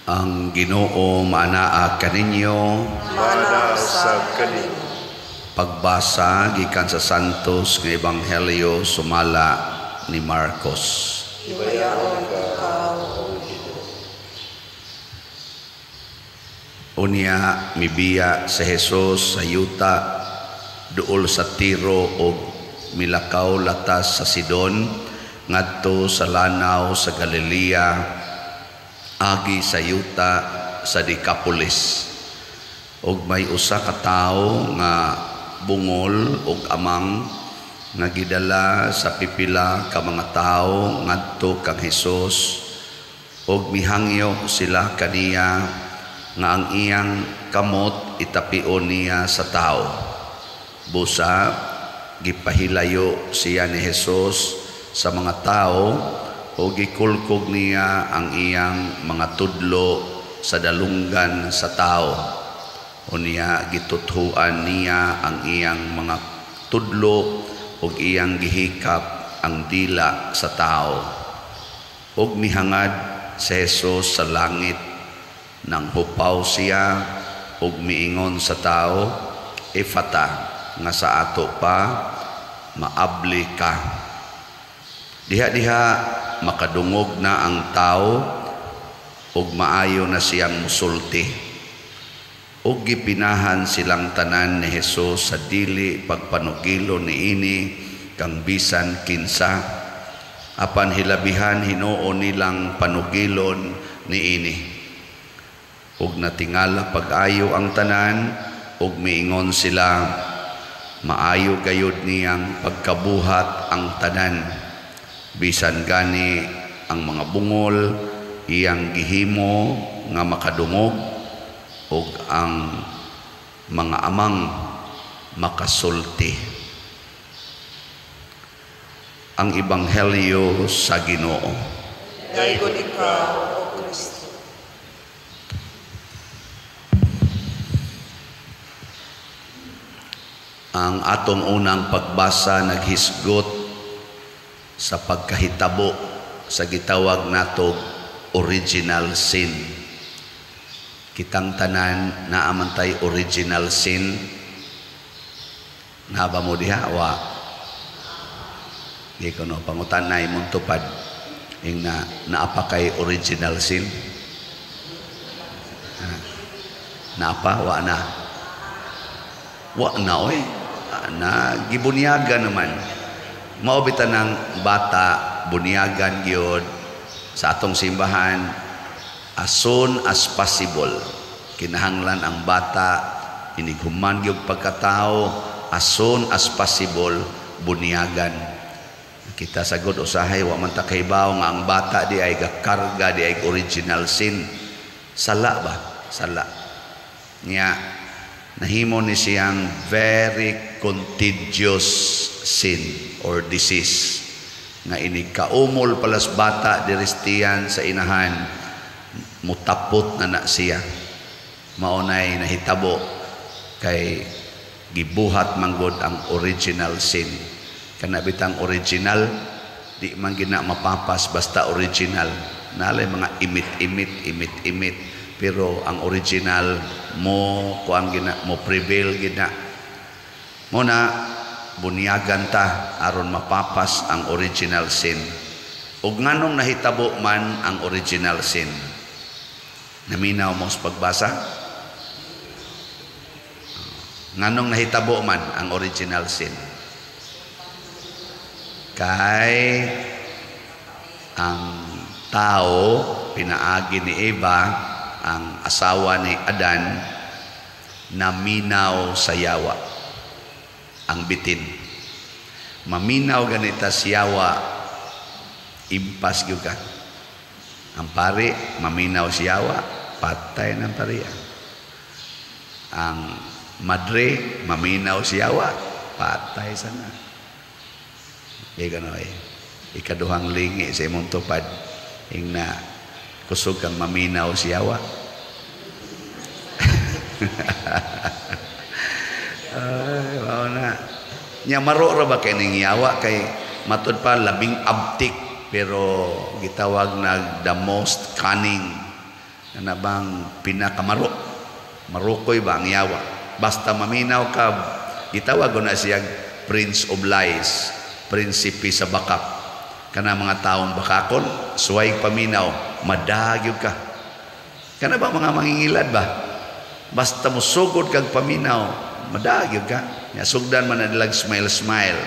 Ang Ginoo maanaa kaninyo. Maanaa usab kanimo. Pagbasa gikan sa Santos nga Ebanghelyo sumala ni Marcos. Himayaon ikaw, O Ginoo. Unya mibiya si Jesus sa yuta duol sa Tiro ug milakaw latas sa Sidon ngadto sa lanaw sa Galilea, agi sa yuta sa Decapolis. Ug may usa ka tawo nga bungol ug amang nga gidala sa pipila ka mga tawo ngadto kang Hesus, ug mihangyo sila kaniya nga ang iyang kamot itapion niya sa tawo. Busa gipahilayo siya ni Hesus sa mga tawo o gikulkog niya ang iyang mga tudlo sa dalunggan sa tao. Unya gituthuan niya ang iyang mga tudlo ug iyang gihikap ang dila sa tao. Ug mihangad si Jesus sa langit, nang hupaw siya ug miingon sa tao, "Efata," nga sa ato pa, "Maabli ka." Diha-diha makadungog na ang tao ug maayo na siyang musulti. Ug gipinahan silang tanan ni Jesus sa dili pagpanugilo niini kang bisan kinsa, apan hilabihan hinuon nilang panugilon niini. Ug natingala pag-ayo ang tanan ug miingon sila, "Maayo gayud niyang pagkabuhat ang tanan. Bisan gani ang mga bungol iyang gihimo nga makadungog ug ang mga amang makasulti." Ang Ebanghelyo sa Ginoo. Daygon ikaw, O Kristo. Ang atong unang pagbasa naghisgot sa pagkahitabo sa gitawag natog original sin. Kitang tanan naa man tay original sin. Naa ba mo diha? Wa. Di ko no pangutan na imong tupad ing na naa pa kay original sin. Naa pa? Wa na. Wa na oy. Na gibunyagan naman. Mao bitaw ng bata bunyagan gyud sa atong simbahan as soon as possible. Kinahanglan ang bata inighuman gyud pagkatao as soon as possible bunyagan. Kita sagod usahay wa man ta kahibaw nga ang bata di ay gakarga di ay original sin. Sala ba? Sala. Nya nahimo ni siyang very contagious sin or disease nga ini kaumol palas bata diristiyan sa inahan, mutapot na na siya. Mao nay nahitabo kay gibuhat manggod ang original sin. Kana bitang original di man gina mapapas basta original. Nalay mga imit-imit, imit-imit, pero ang original mo kuan gina, mo prevail gina. Mo na bunyagan ta aron mapapas ang original sin. Ug nganong nahitabo man ang original sin? Naminaw mo sa pagbasa? Nganong nahitabo man ang original sin? Kay ang tao pinaagi ni Eva, ang asawa ni Adan, naminaw sa yawa ang bitin. Maminaw ganita siyawa, impas gyud ka. Ang pari maminaw siyawa, patay ng pari. Ang madre maminaw siyawa, patay sana. Di ganoy. Ikaduhang lingi sa imong tupad ing na kusog kang maminaw siyawa. Ay, mao na. Nya maro ra ba kay ning yawa kay matud pa labing abtik pero gitawag nag the most cunning. Kana bang pinakamaro? Marukoy ba ang yawa? Basta maminaw ka, gitawag na siya Prince of Lies, prinsipe sa bakak. Kana mga taong bakakon, suway paminaw, madagyog ka. Kana ba mga mangingilad ba? Basta musugod kag paminaw, madagyog ka. Ya, sugdan man na nilag smile smile.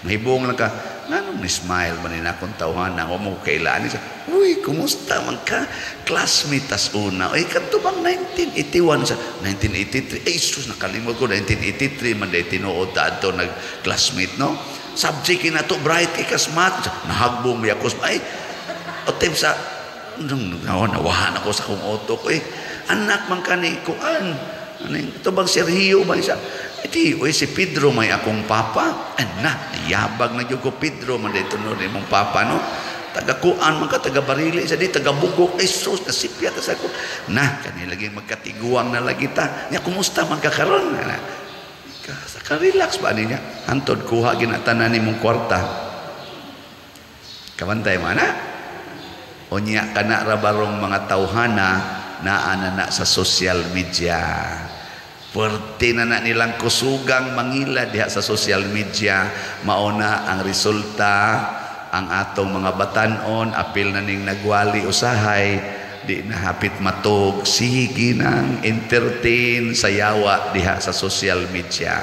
Mahibong lang ka, nganong ni smile man ni akong tawhana, wa mo kailan siya. "Uy, kumusta man ka? Classmate tas una. Uy, kadto bang 1981 sa 1983? Ay, sus, nakalimot ko, 1983 man day tinuod ta adto nag-classmate, no? Subject na to, bright kay kasmat. Nahagbong mi ako. Ay, otem sa nung nawahan ako sa akong auto ko eh. Anak man kani kuan. Ano ito bang Sergio ba siya? Iti, uy, si Pedro may akong papa. Anak, yabag na gyud ko, Pedro man dito no imong papa, no. Taga kuan man ka, taga Barili sa di, taga Bugok. Ay sus, nasipya ta sa ko. Na, kani lagi magkatiguang na lagi ta. Nya kumusta man ka karon? Na, ka, sa ka relax ba niya? Hantod kuha ginatanan nimong kwarta. Kabantay mo ana? Unya kana ra barong mga tawhana naa na na sa social media. Puwerte na na nilang kusugang mangila diha sa social media. Mauna ang resulta, ang atong mga batanon apil na ning nagwali usahay, di na hapit matog, sige nang entertain sa yawa diha sa social media.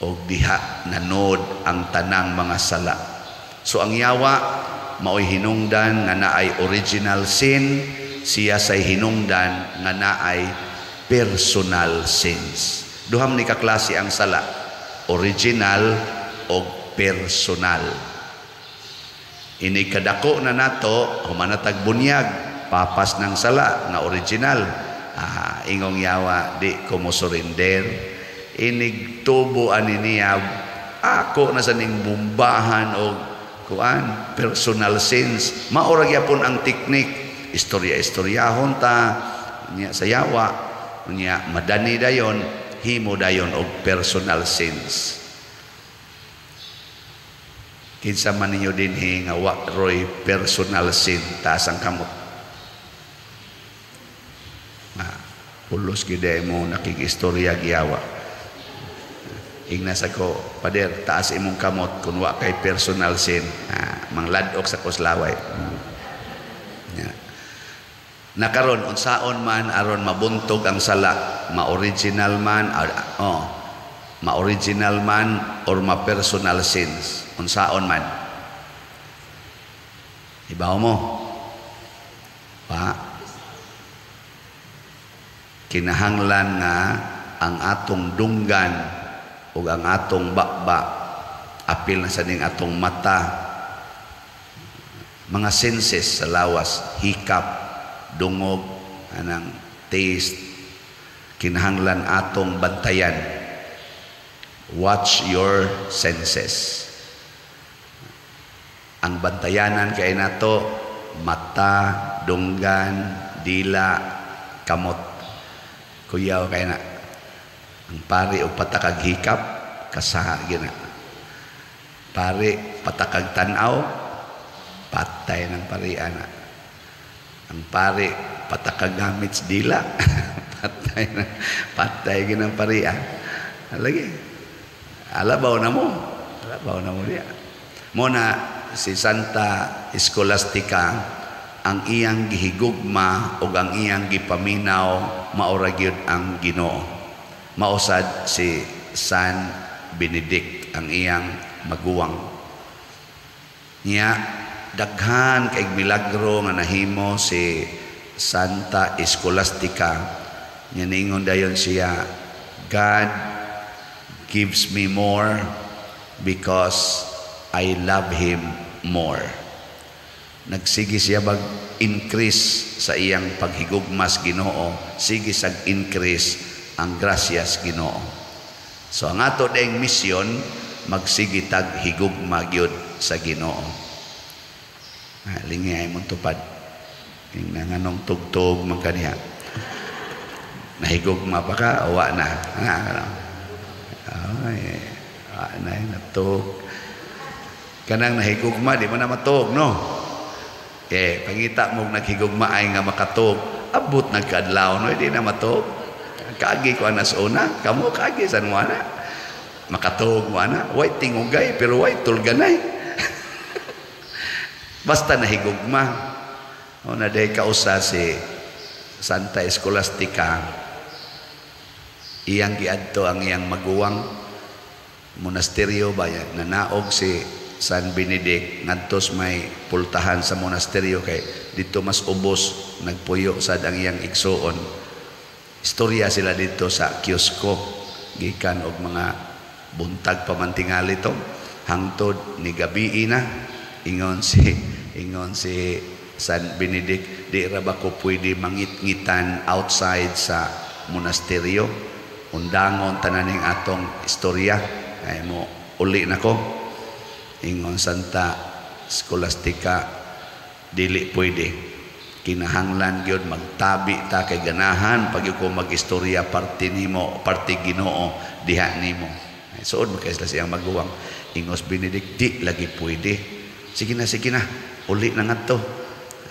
Og diha nanod ang tanang mga sala. So ang yawa maoy hinungdan nga naay original sin, siya say hinungdan nga naay personal sins. Duham ni kaklase ang sala, original o personal. Ini kadako na nato, humanatag bunyag, papas ng sala nga original. Ah, ingong yawa, di ko mo surrender. Inig tubo ani niya, ako na sa ning bumbahan o kuan, personal sins. Maura gyapon ang teknik, istorya-istoryahon ta niya sa yawa, niya madani dayon, himo dayon og personal sins. Kinsa man ninyo dinhi nga wa roy personal sin, taas ang kamot. Ah, pulos gid mo nakig-istorya giyawa. Ingna sa ko, "Pader, taas imong kamot kung wa kay personal sin." Ah, mangladok sa kuslaway. Yeah. Nakaron unsaon man aron mabuntog ang sala, ma-original man, oh, ma-original man or ma-personal sins, unsaon man? Ibaw mo pa, kinahanglan nga ang atong dunggan ug ang atong bakba, apil na sa ning atong mata, mga senses sa lawas, hikap, dungog, anang taste, kinahanglan atong bantayan. Watch your senses. Ang bantayanan kay nato, mata, dunggan, dila, kamot. Kuyaw kay na. Ang pari og patakag hikap, kasaha gina. Pari patakag tan-aw, patay ng pari ana. Ang pari patakag gamit sa dila, patay na, patay ginang pari ah. Lagi. Alabaw na mo. Alabaw na mo diya. Mo na si Santa Escolastica, ang iyang gihigugma o ang iyang gipaminaw maura gyud ang Ginoo. Mausad si San Benedict ang iyang maguwang. Niya daghan kay milagro nga nahimo si Santa Escolastica. Nya ningon dayon siya, "God gives me more because I love Him more." Nagsige siya bag increase sa iyang paghigugmas Ginoo, sige sag increase ang grasyas Ginoo. So ang ato ding misyon, magsige tag higugma gyud sa Ginoo. Ah, lingi ay mong tupad. Ing nganong tugtog man kaniya. Nahigugma pa ka o wa na? Ah, ay, wa na natug. Kanang nahigugma di mo na matug, no? Eh, pangita mo naghigugmaay nga makatug, abot nagkaadlaw no, di na matug. Kaagi ko anas una, kamo kaagi san mo ana. Makatug mo ana, way tingugay pero way tulganay. Basta nahigugma. O na day kausa si Santa Escolastica, iyang giadto ang iyang maguwang monasteryo ba, nanaog si San Benedict ngadto may pultahan sa monasteryo kay dito mas ubos nagpuyo sad ang iyang igsuon. Istorya sila dito sa kiosko gikan og mga buntag pa man tingali to hangtod ni gabii na. Ingon si San Benedict, "Di ra ba ko pwede mangit-ngitan outside sa monasteryo? Undangon tananing atong istorya ay mo uli nako." Ingon Santa Scholastica, "Dili pwede, kinahanglan gyud magtabi ta kay ganahan pag ko magistorya parte nimo, parte Ginoo diha nimo." Ay, suod man kay sila siyang maguwang. Ingos Benedict, "Di lagi pwede, sige na, sige na, uli na ngadto."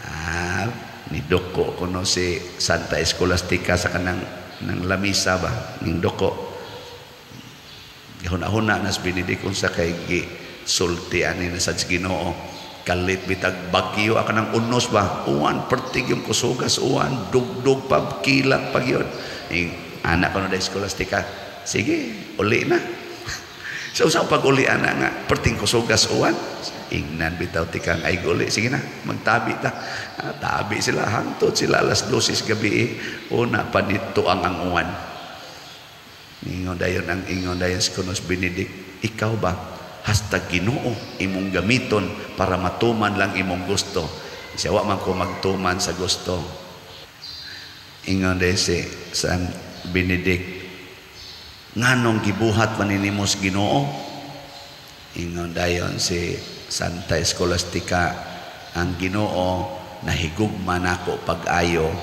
Ah, nidoko kuno si Santa Escolastica sa kanang ng lamisa ba, ning doko. Gihuna-huna nas Benedict, unsa kay gi sulti ani na sa Ginoo? Kalit bitag bagyo aka ng unos ba, uwan pertig yung kusugas, uwan dugdug pa, kilat pa gyud. Anak ko na Scholastica, "Sige, uli na." So sa pag-uli ana nga perting kusugas, uwan, ingnan bitaw tikang ay uli, "Sige na, magtabi ta." Ah, tabi sila hangtod sila alas 12 gabi, una pa nito ang uwan. Ingon dayon ang ingon dayon si Kunos Benedict, "Ikaw ba hasta Ginoo imong gamiton para matuman lang imong gusto?" Siya, "Wa man ko magtuman sa gusto." Ingon dayon si San Benedict, "Nganong gibuhat man nimo sa Ginoo?" Ingon dayon si Santa Escolastica, "Ang Ginoo nahigugma nako pag-ayo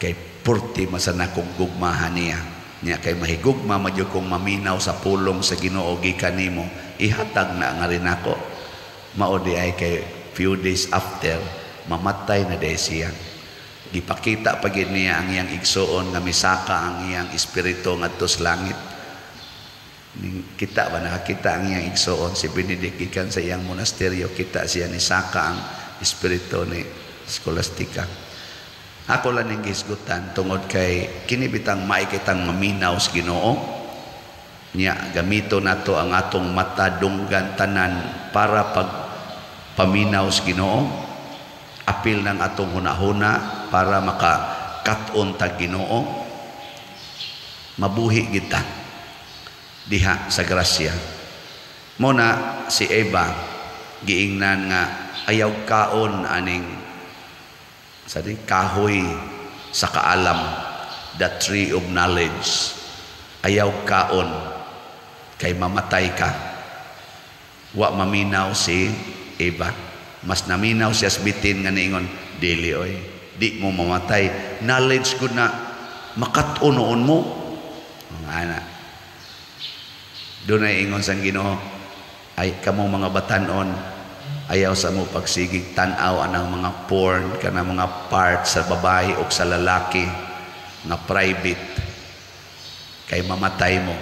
kay purti masan akong gugmahan niya. Niya kay mahigugma man jud kong maminaw sa pulong sa Ginoo gikan nimo, ihatag na nga rin ako." Mao di ay kay few days after mamatay na day siya. Gipakita pa gid niya ang iyang igsuon nga misaka ang iyang espiritu ngadto sa langit. Ning kita ba, nakakita ang iyang igsuon si Benedict gikan sa iyang monasteryo, kita siya ni saka ang espiritu ni Scholastica. Ako lang ning gisgutan tungod kay kini bitang maikitang maminaw sa Ginoo niya, gamito nato ang atong mata, dunggan, tanan para pag paminaw sa Ginoo, apil ng atong hunahuna para maka kat-on tag Ginoo, mabuhi kita diha sa grasya. Mo na si Eva giingnan nga ayaw kaon aning sa di kahoy sa kaalam, the tree of knowledge, ayaw kaon kay mamatay ka. Wa maminaw si Eva. Mas naminaw siya sa bitin nga niingon, "Dili oy, di mo mamatay, knowledge ko na makat-unoon mo." Mga ana doon ay ingon sang Ginoo ay, "Kamo mga batanon, ayaw sa mo pagsigig tan-aw anang mga porn kana mga parts sa babae o sa lalaki nga private kay mamatay mo."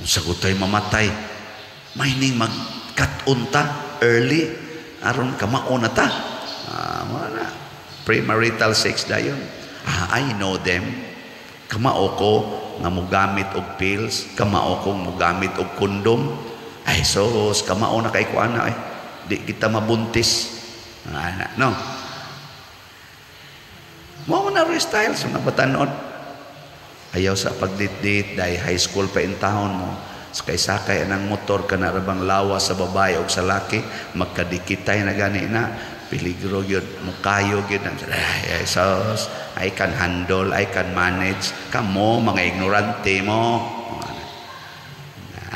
Kung sagutoy mamatay, may ning magkat-on ta early aron kamao na ta. Ah, mga na premarital sex dayon. Ah, I know them. Kamao ko nga mugamit og pills, kamao ko mugamit og kondom. Ay sos, kamao na kay ko ana eh. Di kita mabuntis. Ana, no. Mao na style sa mga batanon. Ayaw sa pagdit-dit dahil high school pa in town mo. Sakay-sakay anang motor ka na rabang lawas sa babae o sa laki, magkadikitay na gani na, peligro gyud, mukayo gyud na. Ay, sos, I can handle, I can manage. Kamo, mga ignorante mo.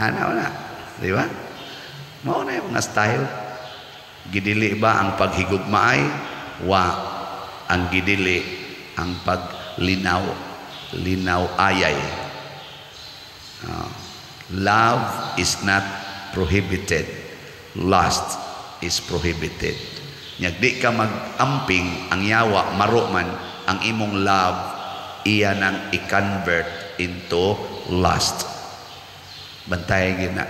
Ano na, di ba? Mao na yung mga style. Gidili ba ang paghigugmaay? Wa. Ang gidili ang paglinaw, linaw ayay. Love is not prohibited. Lust is prohibited. Nya di ka mag-amping, ang yawa maro man ang imong love, iya nang i-convert into lust. Bantay gina.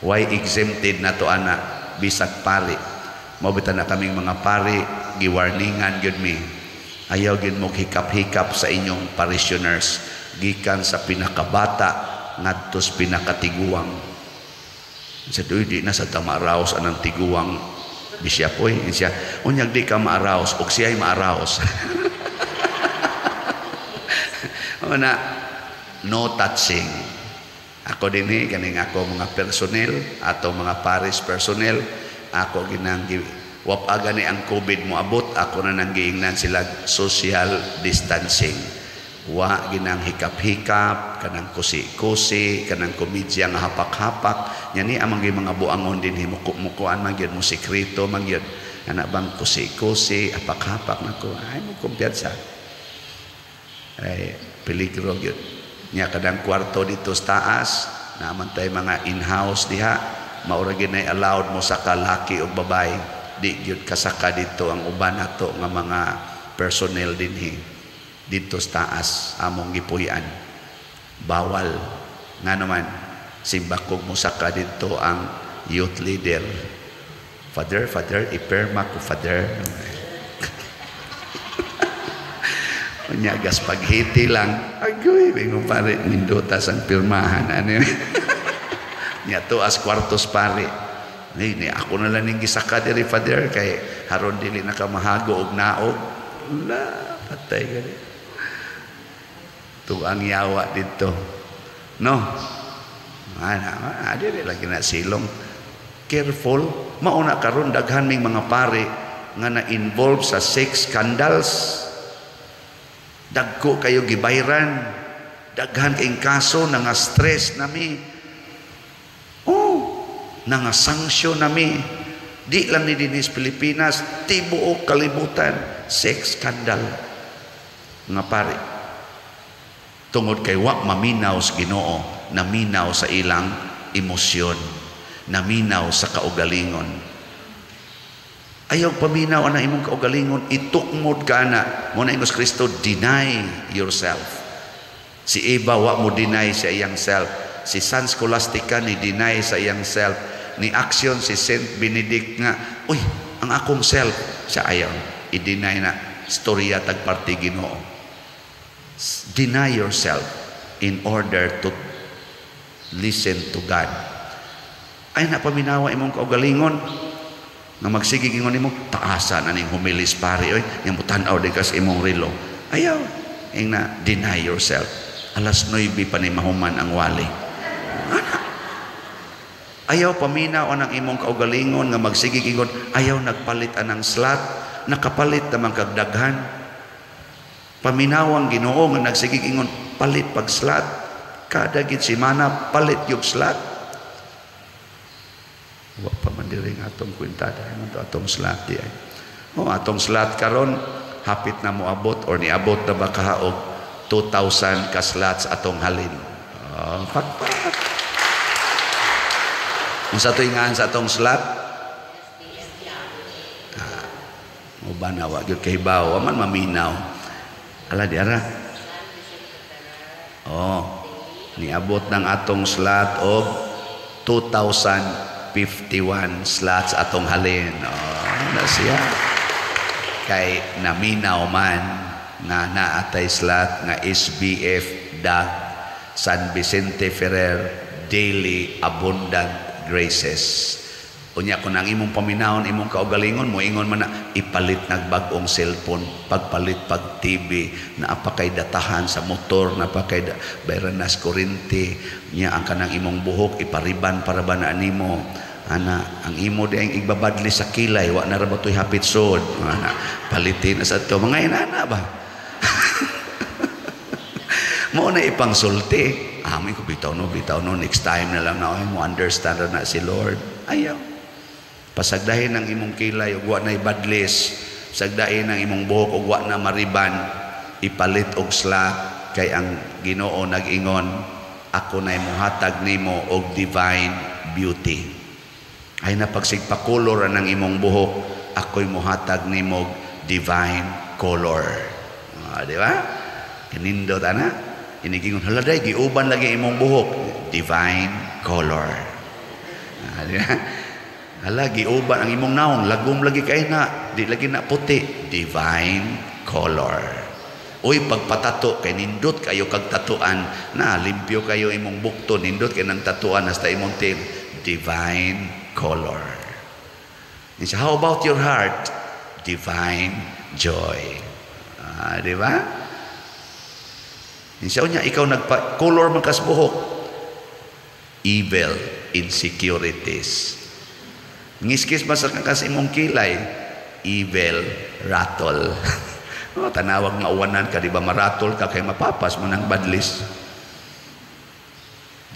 Why exempted na to ana bisag pari? Mao bitan na kaming mga pari giwarningan gyud mi. Ayaw gyud mo hikap-hikap sa inyong parishioners gikan sa pinakabata ngadto sa pinakatiguang. Sa duy di na sa tama-arouse anang tiguang bishop oy siya. Unyag di ka ma-arouse og siya'y ma-arouse. Una, no touching. Ako dinhi kaning ako mga personnel, ato mga parish personnel, ako ginang wap gani ang COVID moabot, ako na nang giingnan sila social distancing. Wa ginang hikap-hikap, kanang kusi-kusi, kanang komedya nga hapak-hapak. Nya ni amang mga buangon dinhi muko-mukuan man gyud mo sekreto man gyud. Ana bang kusi-kusi, hapak-hapak nako, ay mo kumpiyansa. Ay peligro gyud. Nya kadang kwarto dito sa taas, naman tay mga in-house diha, maura gyud nay allowed mo sa laki og babae. Di gyud kasaka dito ang uban nato nga mga personnel dinhi. Dito sa taas among gipuy-an. Bawal. Nga naman simbakog mo saka dito ang youth leader. Father, Father, iperma ko, Father. Unya gas paghiti lang. Agoy, bingo pare, nindutas ang pirmahan. Ano yun? Nya tuas kwartos pare. Ni, ni ako na lang ning gisaka diri, Father, kay haron dili na ka mahago og naog. La, patay gani. Tuang yawa dito. No? Ana, dili lagi na silong. Careful, mauna karon daghan ming mga pare nga na-involve sa sex scandals. Dagko kayo gibayran. Daghan kayong kaso na nga stress nami. Oh, na nga sanksyon nami. Di lang ni dinis Pilipinas, tibuok kalibutan, sex scandal nga pare. Tungod kay wa maminaw sa Ginoo, naminaw sa ilang emosyon, naminaw sa kaugalingon. Ayaw paminaw ana imong kaugalingon, itukmod ka na. Mo na ingos Kristo, deny yourself. Si Eva wa mo deny sa iyang self. Si San Scholastica ni deny sa iyang self. Ni action si Saint Benedict nga, uy, ang akong self, siya ayaw. I-deny na. Storya tagparti Ginoo. Deny yourself in order to listen to God. Ay napaminawa imong kaugalingon nga magsige ingon nimo taasa na ning humilis pare oy nya mutan-aw di kas imong relo. Ayaw ing na deny yourself. Alas 9 pa ni mahuman ang wali. Ana. Ayaw paminaw anang imong kaugalingon nga magsige ingon ayaw nagpalit anang slot, nakapalit naman kag daghan. Paminawang Ginoo nga nagsige ingon palit pag slot. Kada gid semana palit yung slot. Wa pa man diri nga atong kwintada man to atong slot di ay. Oh, atong slot karon hapit na moabot or niabot na ba kahaog 2,000 ka slots atong halin. Oh, pakpak. Unsa to ingaan sa atong slot? Ah, mo ba na wa gyud kahibaw, wa man maminaw. Ala di ara. Oh, niabot ng atong slot og 2,051 slots atong halin. Oh, na siya. Kay naminaw man nga naatay slot nga SBF DAG San Vicente Ferrer Daily Abundant Graces. Unya kung ang imong paminahon, imong kaugalingon mo ingon man na ipalit nagbag-ong cellphone, pagpalit pag TV, naapakay datahan sa motor, napakay bayran nas kuryente, nya ang kanang imong buhok ipariban para ba na animo. Ana, ang imo di ang igbabadli sa kilay, wa na ra ba to'y hapit sod. Ana, palitin na sa to mga inana ba. Mo na ipangsulti. Amin ko bitaw no, next time na lang na mo understand na si Lord. Ayaw. Pasagdahin ang imong kilay ug wa na ibadlis, sagdahin ang imong buhok ug wa na mariban, ipalit og slot kay ang Ginoo nag-ingon, ako na mohatag nimo og divine beauty. Ay napagsigpakulor ang imong buhok, Ako'y muhatag nimo divine color. Ah, di ba? Kanindot ana. Inigingon, "Hala day, giuban lagi imong buhok." Divine color. Ah, di ba? "Hala, giuban ang imong naong, lagom lagi kay na, di lagi na puti." Divine color. "Uy, pagpatato kay nindot kayo kag tatuan na, limpyo kayo imong bukto, nindot kay nang tatuan hasta imong tail." Divine color. And so, how about your heart? Divine joy. Ah, di ba? Siya niya, ikaw nagpa color man kas buhok. Evil insecurities. Ngiskis man sa kas imong kilay, evil rattle. Oh, tanawag nga uwanan ka, di ba maratol ka kay mapapas mo ng badlis.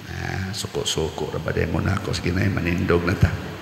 Ah, suko-suko ra ba mo na ako? Sige na, manindog na ta.